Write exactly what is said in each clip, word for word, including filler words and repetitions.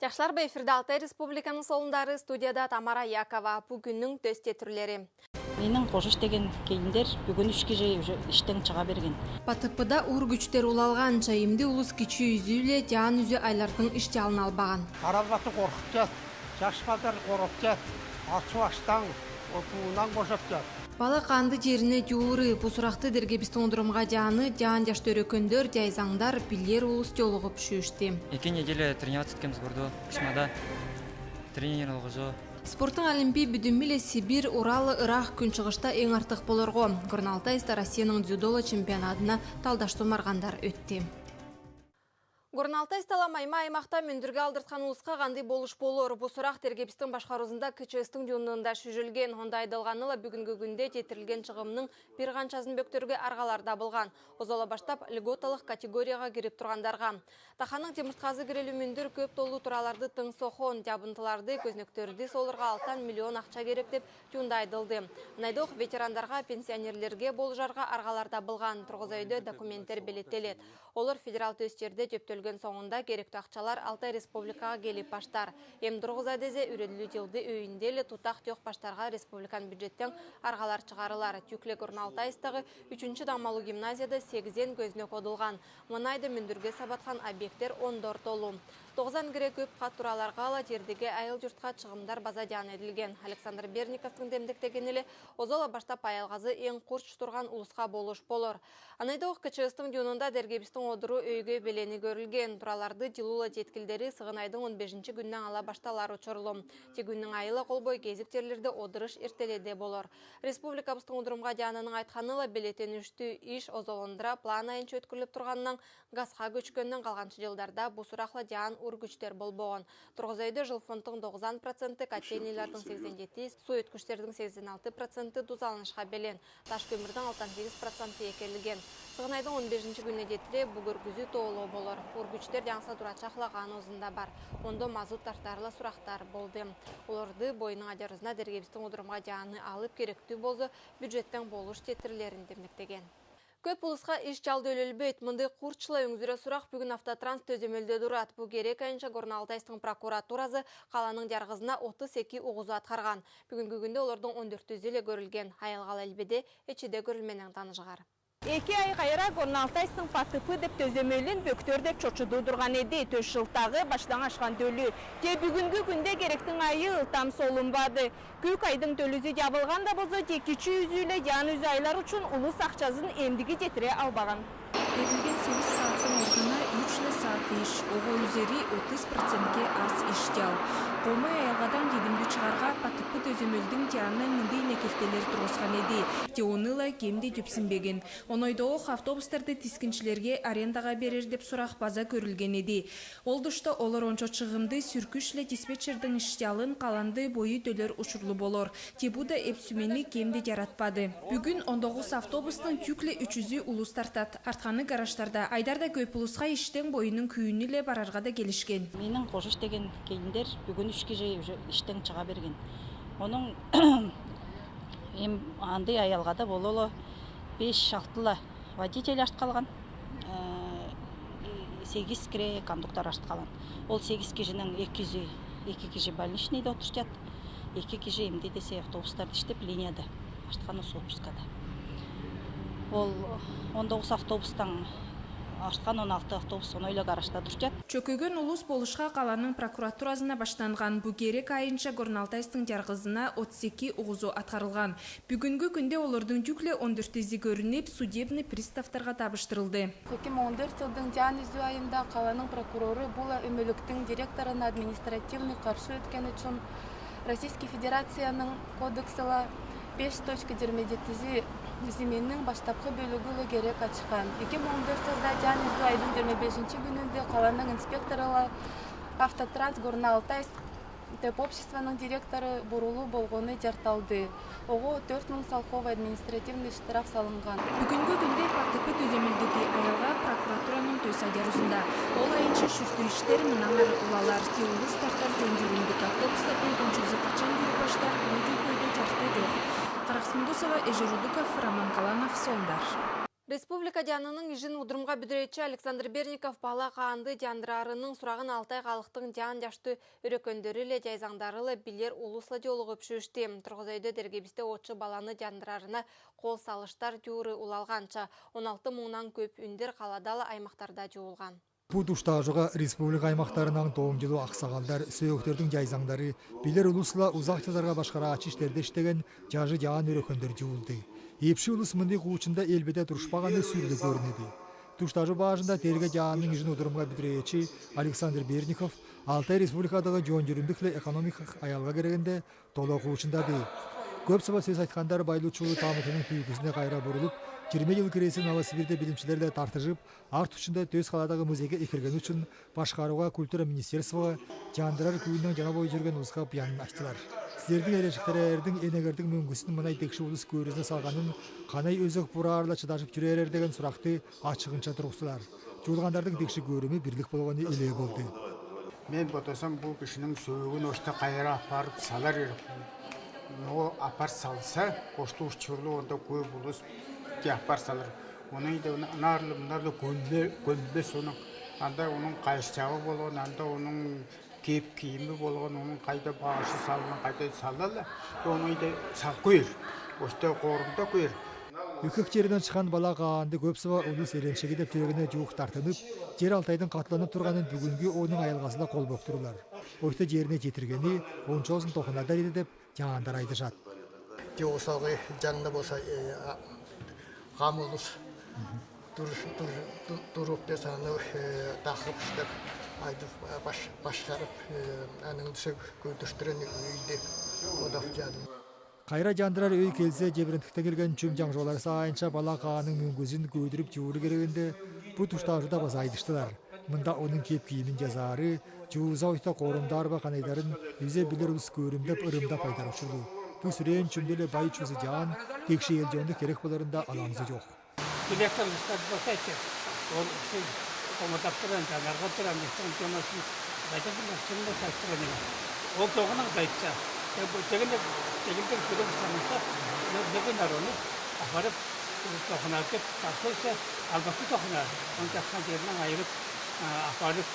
Яхшылар, бу эфирде Алтай Республиканың солындары, студияда Тамара Якова. Бу күүннүң төс тетирлери. Минин кожуш деген келиндер бүгүн үш кижи уже иштен чыга берген. Па Т П-да уур күчтер улалган, чайымды улус кичи үзүү-ле, тяан үзүү айлардын иштялын албаган. Аралбаты коркутчат, жаш балдар коркутчат, ачуу аштан, отуунан бошапчат. Бала канды жерине тюулуру, бу суракты дергебистин удурумга тяаны, тяан жаш төрөкөндөр, тяйзаңдар, билер улус жолугуп шүүшти. Эки неделя тренироваться эткенбиз бурду, кышмада тренер олгузу. Спорттун олимпий бүдүмү-ле Сибирь, Урал, Ырак, Күнчыгышта эң артык болорго. Горно-Алтайста Россияның дзюдоло чемпионадына талдашты умаргандар өтти. Горно-Алтайстала Майма аймакта мөндүрге алдырткан улуска кандый болуш болор? Бу сурак дергебистин башкаруузунда К Ч С-тың дюунунда шүүжилген. Онда айдылганына, бүгүнкү күндө тетирилген чыгымның бир канчазын бөктөргө аргалар табылган. Озола баштап льготалык категорияга кирип тургандарга. Таханың тимиртказы кирелүү мөндүр көп толуу тураларды тың сохон, жабынтыларды, көзнөктөрдү солурга алтан миллион акча керек деп дюунда айдылды. Ынайдоох ветерандарга, пенсионерлерге болужарга аргалар табылган, тургуза өйдө документтер белетелет. Олор федерал төс жерде төптөлген соңунда керектүү акчалар Алтай Республикага келип баштар. Эм тургуза дезе, үрелүү жылды өйүнде-ле тутак тёк баштарга республикан бюджеттен аргалар чыгарылар. Тюкле Горно-Алтайстагы үчүнчү дамалуу гимназияда сегизен көзнөк одулган. Мына айда мөндүрге сабаткан объекттер ондор толуу. Тогузан кире көп кат тураларга-ла жердеги айыл-журтка чыгымдар база тяан эдилген. Александр Берниковтың демдектегени-ле, озола баштап аялгазы эң курч турган улуска болуш болор. Ынайдоох К Ч С-тың дюунунда дергебистин одуруу өйгө белени көрүлген. Тураларды жылуу-ла жеткилдери сыгынайдың он бешинчи күнүнөн ала башталар учурлу. Тек күүннүң айы-ла колбой, кезик жерлерде одуруш эртеледе болор. Республикабыстың удурумга тяанының айтканы-ла, белетеништүү иш озолондура план айынча өткөрүлүп турганынан, газга көчкөндөн калганчы жылдарда бу сурак-ла тяан уур күчтер болбогон. Тургуза өйдө жилфонддун тогузан проценти, котельныйлардын сексен жети, суу өткүштердин сексен алты проценти дузаланышка белен. Таш көмүрдүн алтан сегиз проценти экелген. Сыгынайдың он бешинчи күнүнө жетире бу көргүзүү тоолуу болор. Уур күчтер жаңсаа турачаклаган озунда бар. Ондо мазут тартарла сурактар болду. Олорду боюнуң адярузуна дергебистин удурумга тяаны алып, керектүү болза, бюджеттен болуш тетирлерин демдектеген. Көп улуска иш-чал төлөлбөйт. Мындыг курчла өңзүрө сурак бүгүн Автотранс төзөмөлдө турат. Бу керек айынча Горно-Алтайстың прокуратуразы каланың жаргызына отуз эки угузу аткарган. Бүгүнкү күндө олордун он дөртүзү-ле көрүлген. Аялгала илбеде эчиде көрүлменен таныжыгар. Эки ай кайра Горно-Алтайстың Па Т П деп төзөмөлүн бөктөр деп чочудуу турган эди. Төс жылдагы баштан ашкан төлү. Те бүгүнкү күндө керектиң айы ылтам солунбады. Күүк айдың төлүзү жабылган да болза, тек кичи үзүү-ле, тяан үзүү айлар үчүн улус акчазын эмдиги жетире албаган. Берилген сегиз сааттың орнуна үч-ле саат иш, ого үзери отуз процентке аз иш-чал. Комай аялгадан дидимди чыгарга Па Т П төзөмөлдүн тяаны мындый некелтелер тургузган эди. Те ону-ла кем де тепсинбеген. Ынайдоох автобустарды тискинчилерге арендага берер деп сурак база көрүлген эди. Ол тушта олор ончо чыгымды сүркүш-ле диспетчердин иш-чалын каланды бою төлөр учурлу болор. Те бу да эп сүмени кем де жаратпады. Бүгүн он тогуз автобустан тюкле үч үзү улус тартат. Артканы гараждарда. Айдар да көп улуска иштен боюнуң күүнү-ле барарга да келишкен. Минин кожуш деген келиндер бүгүн үч кижи уже иштен чыга берген. Онуң эм андый аялгада бололо беш-алтыла водитель арт калган, э, сегиз кире кондуктор арт калган. Ол сегиз кижинин экизи, эки кижи больничныйда отурчат, эки кижи эмди десе автобустарда иштеп, линияда, артканы отпускада. Ол он тогуз автобустан арткан он алты автобус онойло гаражда турчат. Чөкөген улус болушка каланың прокуратуразына баштанган. Бу керек айынча Горно-Алтайстың жаргызына отуз эки угузу аткарылган. Бүгүнкү күндө олордун тюкле он дөртүзү көрүнүп, судебный приставтарга табыштырылды. Эки муң он дөрт жылдың тяан үзүү айында каланың прокурору бу-ла өмөлүктүң директоруна административный каршы өткени үчүн Российский Федерацияның кодексила беш точка жыйырма жетизи зименниң баштапкы бөлүгү-ле керек ачкан. Эки муң он дөрт жылда тяан үзүү айдың жыйырма бешинчи күнүндө каланың инспектору-ла Автотранс Горно-Алтайск деп обществоның директору бурулуу болгону жарыяланды. Ого төрт муң салковый административный штраф салынган. Бүгүнкү күндө Па Т П төзөмөлдөгү аялга прокуратуранын төс адярузунда. Ол айынча шүртүү иштер мындан ары улалар. Те улус тартар зон-жүгүндүк автобустардын кончузу качан жүрүп баштар, бу көйгөйдө жарты жок. Караксмундусова, Эжер Удуков, Роман Каланов, Сондар. Республика Дяаныйның ижин удурымга бүдіреечи Александр Берников Бала Каанды дяандырарының сурағын Алтай халыхтың дяан-дяшты өрекендери ле, дяйзаңдары ле, билер улус ла дёлугып шүүшти. Тургазайда дергебисте отчы баланы дяандырарына кол салыштар дюрү улалғанча, он алты муңнаң кӧп үндер калада ла, аймахтарда дюулған. Бу туштажуға республика аймахтарынаң тоомҷылу ахсағалдар, сөөктердиң дяйзаңдары, билер улус ла, узах чылдарға башхараачы иштерде иштеген чажы дяан өрекендер дюулды. Ипші улус мындағ хуучында элбеде турушпағаны сүрлі кӧрінеди. Туштажу баажында Терге Дяаныйның ижин удурымга бүдіреечи Александр Берников Алтай Республикадағы чоон-чурумдух ле экономиках аялға кирегенде тола хуучындады. Кӧп саба сөс айтхандар байлуу чулу тааматының түйгүзіне кайра бурулып, чирме чыл кирезі Новосибирьде билимчилер ле тартыжып, арт учунда төс каладағы музейге эккелгени учун башхарууға, культура министерствоға, дяандырар күүннең чана бой чүрген улусха буянын ачтылар. Силердиң эрешектереердиң, энегердиң мөңгүзүн мынай текши улус көөрізіне салғанын, канай өзӧк бураарла чыдажып чүререр деген сурахты ачығынча турғыстылар. Чуулғандардың текши көөрімі бирлиг полғаны илег полды. Мен бодасам, бу кишиниң сөөгүн ошта кайра апарып салар ирек. Но апар салса, кошты учурлу онда көөп улус ке апар салар. Оны иде нарлы, нарлы көмбе, көмбе соның. Анда оның кайышчағы болган, анда оның кеп кийими болган, оның кайда баашы салынған, кайда салала. Оны иде сал көр. Ошта корымда көр. Үкек черинен чыхан Бала Каанды кӧп саба улус эленчеги деп чүрегине чух тартынып, чер Алтайдың катланып турғанын, бүгүнгі оның аялғазына кол боп турлар. Ойта черине четиргени, ончозун тохынада иде деп, дяандар айтышат. Чоосалгы чаңна болса, э, а, хам улус тур-, тур-, тур-, туруп пе саны, э, тахып, иштеп, айдып, баш-, башхарып, э, аның сөг көтүштүрен үйде одап чадым. Кайра дяандырар ой келзе, чеберентікте келген чүм чаңчоолар сайынча Бала Каанның мөңгүзүн көөдүрүп чууру кирегенде, бу туштажуда база айдыштылар. Мында оның кеп кийимин чазаары, чууза ойта корымда арба канайдарын үзе билер улус көөрүмдеп, ырымдап айдар учурлуг. Бу сүрөөн чүмде ле бай чузу дяан, текши эл чоннуг херек боларында алаңзы чох. Билеттер устат босайчы. Ол сиз оматап туран, жанарга туран, мистер Тёмасын, байтак бу чын босайт туран эме. Ол тоғынан байтса. Тегенде, тегенде күрек санаса, бегин арону апарып, тоғынартып, тартылса, албатты тоғынар. Оны тартхан жеринен айырып, а, апарып,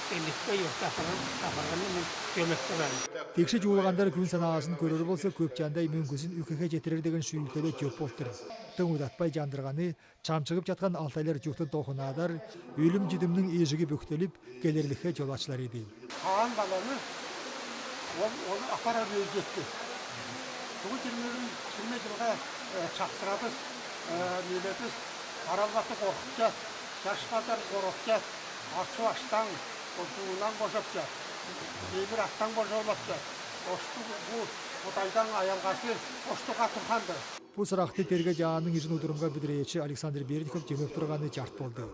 темликке юртта апарып, апарғанын мен кӧмек туран. Текши чуулғандар күн санаасын көрер болса, кӧп чандай мөңгүзүн үкеге четирер деген шүүлтеле чөп болтыр. Тың удатпай дяандырғаны, чамчығып чатхан алтайлар чуһтын тохынаадар, өлүм-чидимниң эжиги бөктелип, келерликке чол ачылар иди. Каан баланы ол, ол апарар эр четти. Тугу чирме, чирме чылға, э, чахсырабыс, э, милебис, аралбаты корхупча, чаш базар корхупча, ачу аштаң, ошуунан божапча, темир аттаң божолапча. Ошту бу Кутайдаң аялғазы оштуға турханды. Бу сырахты Терге Дяаныйның ижин удурумга бүдіреечи Александр Бердиков чемеп турғаны чарт полды.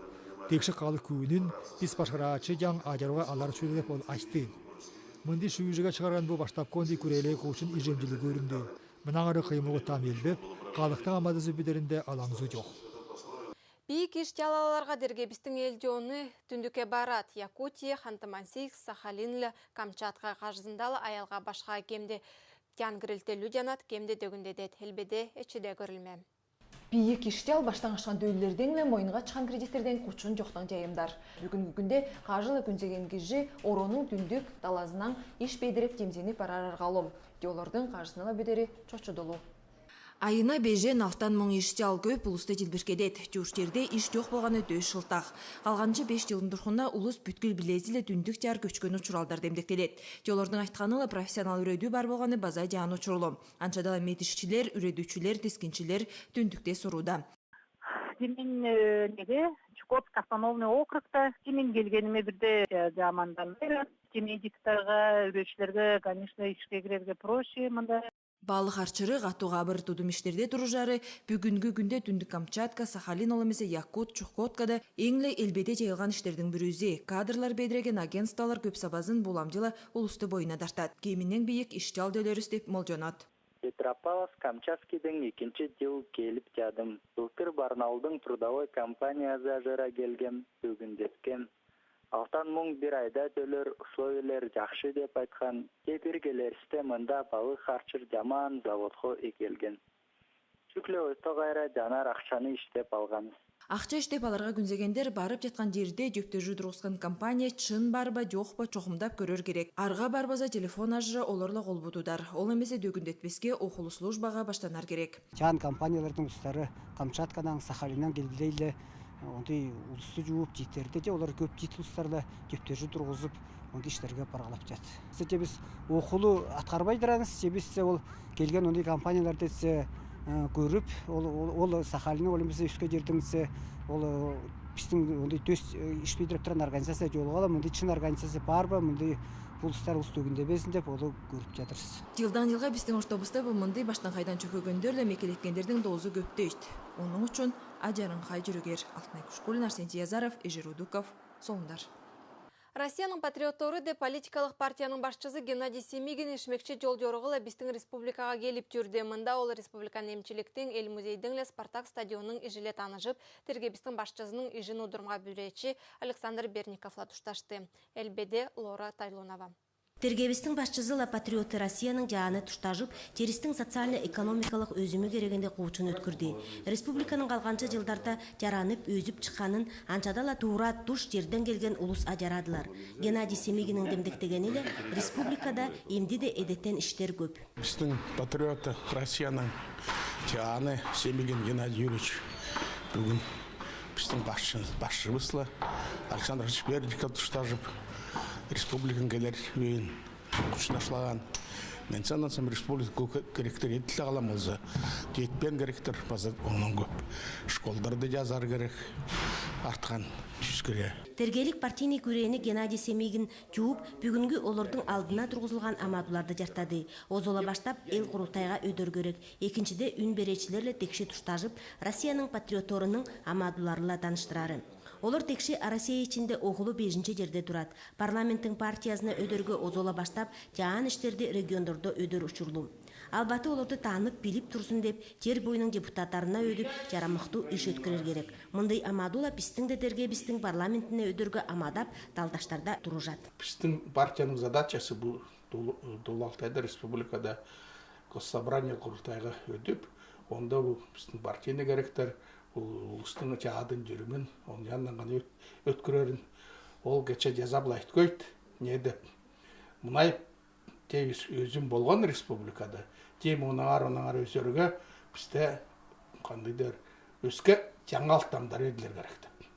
Текши халых күүнүн бис башхараачы чаң ааҷарга алар чүве деп ол айтты. Мындыг шүүжеге чыгарган бу баштапкы ондый күрелек учун ижемҷилиг күүрүнді. Мынаңары кыймылы там элбеп, халыхтың амадызы бүдеринде алаңзы чох. Пиик иш чалаларға дергебистің эл чоны түндікке барат. Якутия, Ханты-Мансийск, Сахалин ле Камчатка кажызында ла аялға башха кемде тян кирилтелю чанат, кемде төгүндедет, элбеде эчиде көрүлме. Пиик иш чал баштаң ашхан тӧллердең ле мойынға чыхан кредиттердең кучун чохтаң чайымдар. Бүгүнгі күнде кажылы күнзеген кижи ороның түндік талазынаң иш пеедіреп тимзени парар арғалу. Олардың кажысына ла бүдери чочудулу. Айына бежен-алтан муң иш чал кӧп улусты чилбиркедет. Чууштерде иш чох полғаны тӧс чылтах. Халғанчы беш чылын турхунна улус пӱткүл билези ле түндік чаар көчкен учуралдар демдектелет. Олардың айтханы ла профессионал ӱредүү пар полғаны база чаан учурлу. Анчада ла медишчилер, ӱредүүчилер, тискинчилер түндікте суруда. Тимин, э, неге, Чукотск автономный округта, тимин келгениме бирде, э, жамандан бери. Тимин дикторға, ӱредүүчилерге, конечно, ишке кирерге проще мында. Балых арчыры, катуға бир тудум иштерде туружары, бүгүнгі күнде Түндік Камчатка, Сахалин, ол эмесе Якут, Чукоткада эң ле элбеде чайылған иштердең бирүүзі. Кадрлар пеедіреген агентстволар кӧп сабазын буламҷыла улусты бойына тартат. Кеминең пиик иш чал тӧлеріс деп молҷанат. Петропавловск-Камчатскидең икинчи чыл келип чадым. Былтыр Барнаулдың трудовой компаниязы ажыра келгем, төгүндеткем. Алтан муң бир айда тӧлер, условиелер чахшы деп айтхан. Кепиргелеристе мында балых арчыр чаман заводхо экелген. Үглөө тогаара чанар ахчаны иштеп алганыс. Ахча иштеп аларга күнзегендер барып жаткан жерде чөптежүү тургускан компания чын барбы, жокпу чогумдап көрөр керек. Арга бар болза, телефон ажыры оларла холбуудуудар. Ол эмесе дөгүндетпеске, окулу службага баштанар керек. Чаан компаниялардынъ улустары Камчаткадан, Сахалиннен келдилейле, ондай улусту жууп, жииттерди же олар көп жиит улустарла чөптежүү тургузуп, ондай иштерге баргалап жат. Сетебиз окулу аткарбай дыраныс, себебиси ол келген ондай компаниялар десе, э, көрүп, ол, ол, ол Сахалинни, ол эмесе өске жерден десе, ол, э, бистиң ондай төс, э, иш бедирип турган организация жолугала, мындай чын организация барбы, мындай улустар улус дөгүндебезин деп, олу көрүп жатырбыз. Жылдан жылга бистиң ортобузда бу мындай баштаңхайдан чөкөгендер ле мекелеткендердинъ доозу көптейт. Онуң учун ажарынхай жюрюгер. Алтынай Кушкулина, Арсентий Язаров, Эжер Удуков, Солундар. Россияның патриоттору деп политикалык партияның башчысы Геннадий Семигин ишмекчи жол-жорыгыла бистиң республикага келип жүрдү. Мында ол республиканың эмчиликтиң, эл музейдиң ле Спартак стадионунуң ишиле танышып, тергебистиң башчысының ишин удурмага бүречи Александр Берниковла тушташты. Элбеде Лора Тайлунова. Тергебистиң башчызыла патриотты Россияның жааны туштажып, жеристиң социально-экономикалык өзүмү керегинде куучун өткүрдү. Республиканың калганча жылдарда жаранып, өзүп чыкканын, анчадала туура туш жерден келген улус ажарадылар. Геннадий Семигинниң демдектегени ле, республикада эмди де эдеттен иштер көп. Бистиң патриотты Россияның жааны Семигин Геннадий Юрьевич бүгүн бистиң башчы-, башчыбызла Александр Берников туштажып, республиканың келер үйүн кучнашлаган. Мен санасам, республика кө-, керектер эдиле калам болза, жетпеен керектер база оннан көп. Школдарды жазар керек, арткан тюскере. Тергеелик партийный күреени Геннадий Семигин жууп, бүгүнгү олордуң алдына тургузулган амадууларды жартады. Озола баштап, эл курултайга өдөргө керек. Экинчиде, үн беречилерле текши туштажып, Россияның патриотторунуң амадууларыла таныштырары. Олор текши Россия ичинде оголу бежинчи жерде турат. Парламенттиң партиязына өдөргө озола баштап, жаан иштерди региондордо өдөр учурлу. Албаты олорду таанып, билип турзун деп, жер бойнуң депутаттарына өдүп, жарамыктуу иш өткөрөр керек. Мындай амадуула бистиң де тергеебистиң парламентине өдөргө амадап, далдаштарда туружат. Бистиң партияның задачасы бу Туу-, Туулу Алтайда, республикада госсобрание, курултайга өдүп, онда бу бистиң партийный керектер, бу улустуң чаадын, жюрюмүн, ону яннан гана өт-, өткөрерин. Ол кече жаза былай айткойт, не деп. Мынай те өс-, өзүм болган республикада, тем онаңар, онаңар өсөрге бисте кандыйдыр өске жаңа алтамдар эдилер керек деп.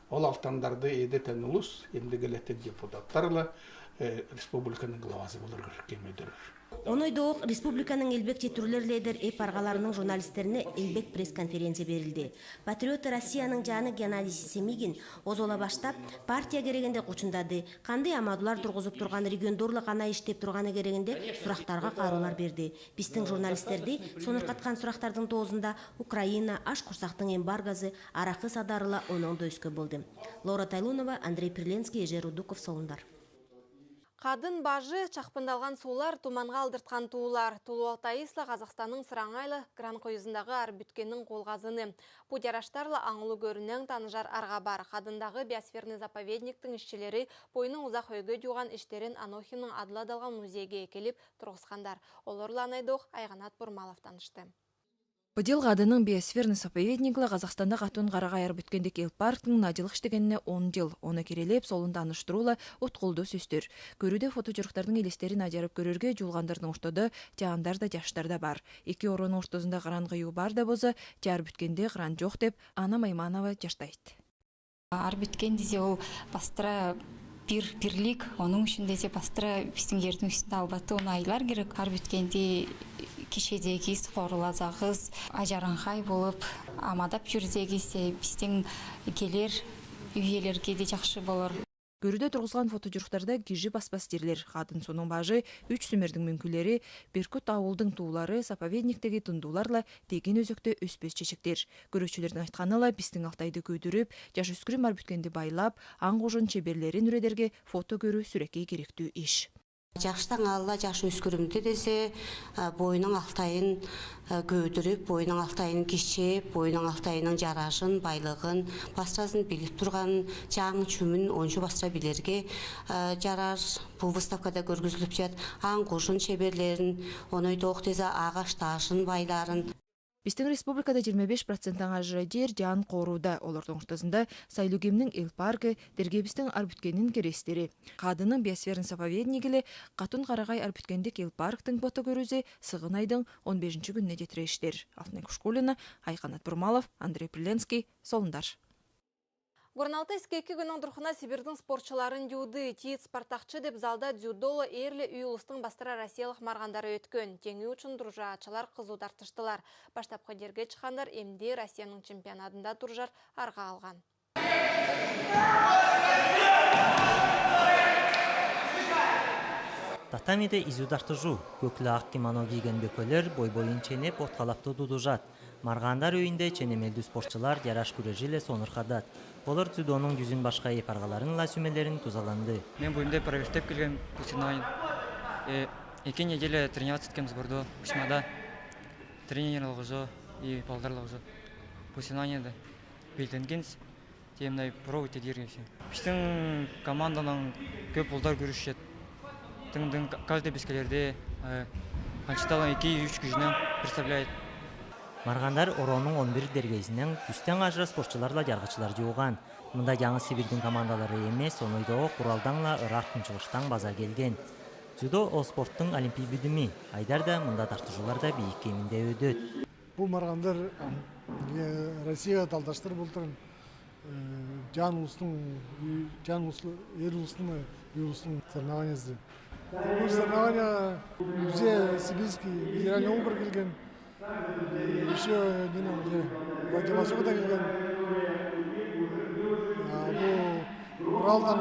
Ол алтамдарды эдетен улус, эмди келетен депутаттарла, э, республиканың главасы болар керек кем өдөрөр. Оной доок республиканың элбек четирлер лидер эп аргаларының журналистерине элбек пресс-конференция берилди. Патриотты Россияның жааны Геннадий Семигин озола баштап, партия керегинде кучундады, кандый амадуулар тургузуп турган, региондорла канаа иштеп турганы керегинде сурактарга кароолар берди. Бистиң журналистерди сонургаткан сурактардың доозунда Украина, аш курсактың эмбаргозу, аракы садарыла, онон да өске болду. Лора Тайлунова, Андрей Приленский, Эжер Удуков, Солундар. Кадын бажы, чакпындалган суулар, туманга алдырткан туулар. Тулуу Алтайысла Казахстанның Сыраңайлы кран-коюзундагы Ар Бүткенниң кол казыны. Бу жараштарла аңлы көрүнең таныжар арга бар. Кадындагы биосферный заповедниктиң ишчилери бойнуң узак өйгө жууган иштерин Анохиннең адыла аталган музейге экелип тургускандар. Олорла анайдох Айганат Бурмалов танышты. Быйыл Кадынның биосферный заповедникле Казахстанда катун карагай Ар Бүткендеги эл парктың начылык иштегенине он жыл. Оны кирелеп, солун таныштыруула, уткулду сөстөр. Көрүүде фоточуруктардың элестерин ажарып көрөрге жуулгандардың ортодо жаандар да, жаштар да бар. Эки оронуң ортозунда кран-коюу бар да болза, Ар Бүткенде кран жок деп, Анна Майманова жартайт. Ар Бүткен десе, ол бастыра бир, бирлик, онуң ишинде десе бастыра бистиң жердиң үстюнде албаты, ону айлар керек. Ар Бүткенди кичээдегиз, корулазагыз, ажарынхай болуп, амадап жүрзегиз, э, бистиң келер үелерге де жакшы болур. Көрүүде тургузган фоточуруктарда кижи баспас жерлер, Кадын суунуң бажы, Үч Сүмердиң мөңкүлери, Беркут аулдуң туулары, заповедниктеги дундууларла тегин өзекте өспес чечектер. Көрүүчүлердиң айтканынла, бистиң Алтайды күүдүрүп, жаш-өскүрүм Ар Бүткенди байлап, аң-кужун чеберлерин үредерге фото көрүү сүрекей керектүү иш. Жаштаң алла, жаш-өскүрүмдү десе, а, бойнуң Алтайын, а, күүдүрүп, бойнуң Алтайын кичээп, бойнуң Алтайының жаражын, байлыгын, баспасын билип турган чаң чүмүн ончу баспа билерге, а, жарар. Бу выставкада көргүзүлүп чат аң-кужун чеберлерин, оной доок десе агаш-дашын байларын. Бистиң республикада жыйырма беш проценттен ажырадер жан корууда, олардыҥ ортасында Сайлюгемниң эл паркы, Дергебистиң Ар Бүткенин керестери. Кадынның биосферн заповедниги ле Катун-Карагай Ар Бүткендик эл парктың бота көрүүзү Сыгын айдың он бешинчи күүнүне читіре иштер. Алтынай Кушкулина, Айканат Бурмалов, Андрей Приленский, Солундар. Горналтта эски эки күүннің турхына Сибирьдиң спортшыларын юуды. Тиит спартакчы деп залда дзюдолы ээрле үй улустың бастыра Россиялых марғандары өткен. Теңии учун дуржаачылар кызу тартыштылар. Баштапкы жерге чыккандар эмди Россияның чемпионадында дуржар арга алган. Татамиде изу тартыжу, кӧк ле ак кимоно кийген бөкелер бой-бойын ченеп, отхалап тудужат. Марғандар үйинде ченемелдүү спортшылар яраш күрежи ле сонырхадат. Олар дзюдоның юзүн башка эп арғаларын ла сюймелерин тузаланды. Мен бу эмде проверьтеп келгем бу соревнование. Э, эки неделя тренироваться эткем сборда, Кусьмада. Тренер олғажо, и балдар олғажо. Бу соревнованиеде белденгенбиз, тем най пробовать эдирге. Бистиң командадан кӧп улдар күүрсчет. Тың-тың, каждый бескелерде, э, ханчыталаң эки-үш кижинең представляет. Марғандар орооның он бир дергезинең тӱстең ажыра спортшылар ла чарғычылар юуған. Мында яңыс Сибирьдиң командалары эмес, оной доғ Уралдаң ла, ырах Кунчулуштаң база келген. Дзюдо ол спорттың олимпий бүдүмү. Айдарда мында тартыжуулар да бийик кеминде өтет. Бу марғандар, э, Россияда талдаштыр болтыр. Э, жан улустың, үй-, жан улус-, эр улустың, үй улустың соревнованиезі. Бу соревнованияға уже Сибирский федеральный округ келген. Э, ещё, не знаю, где, Владивостокта келген. А, бу Уралдан,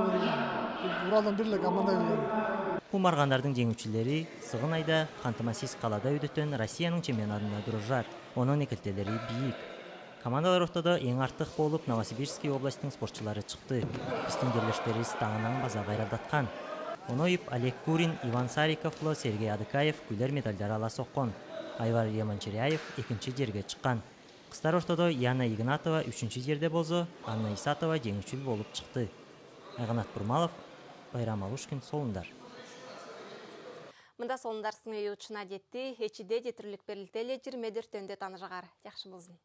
Уралдан бир ле команда келген. Бу марғандардың жеңүүчүлери Сыгын айда Ханты-Мансийск қалада өтетен Россияның чемпионадында дуржар. Оның некелтелери бийик. Командалар ортада эң артых болып Новосибирский областьтың спортшылары чыкты. Бистиң черлештерибис таңнаң база хайралдатхан. Оны йып Олег Курин, Иван Сариков ла Сергей Адыкаев күлер медальдар ала соккон. Айвар Яманчеряев экинчи жерге чыккан. Кыстар ортада Яна Игнатова ючүнчү жерде болза, Анна Исатова жеңүүчүл болып чыкты. Айканат Бурмалов, Байрам Алушкин, Солундар. Мында Солундар сыны ючун адетти, эчиде читірлік перлтеле жиырма төртте таныжығар. Яхшы болзун.